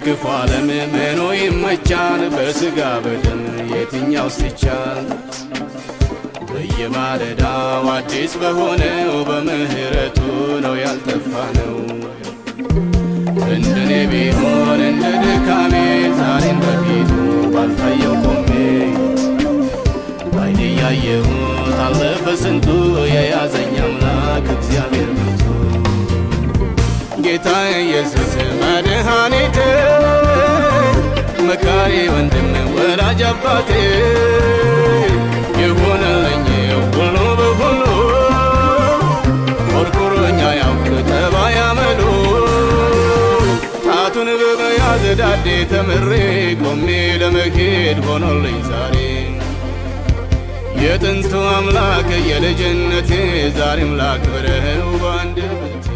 ክፉ ዓለም ምኑ ይመቻል? በሥጋ በደም የትኛው ሲቻል? በየማለዳው አዲስ በሆነው በምህረቱ ነው ያልጠፋነው። እንደኔ ቢሆን እንደ ድካሜ ዛሬን በፊቱ ባልታየው ቆሜ፣ ባይኔ ያየሁት አለፈ ስንቱ፣ የያዘኝ አምላክ እግዚአብሔር ብርቱ። ጌታ ኢየሱስ መድኃኒቴ፣ መካሪ ወንድም ወላጅ አባቴ፣ የሆነልኝ ሁሉ በሁሉ፣ ቆርቁሮኛ ያውቅ ጠባይ አመሉ። ጣቱን በመያዝ ዳዴ ተምሬ ቆሜ ለመሄድ ሆኖልኝ ዛሬ። የጥንቱ አምላክ የልጅነቴ ዛሬም ላክብረው በአንደበቴ።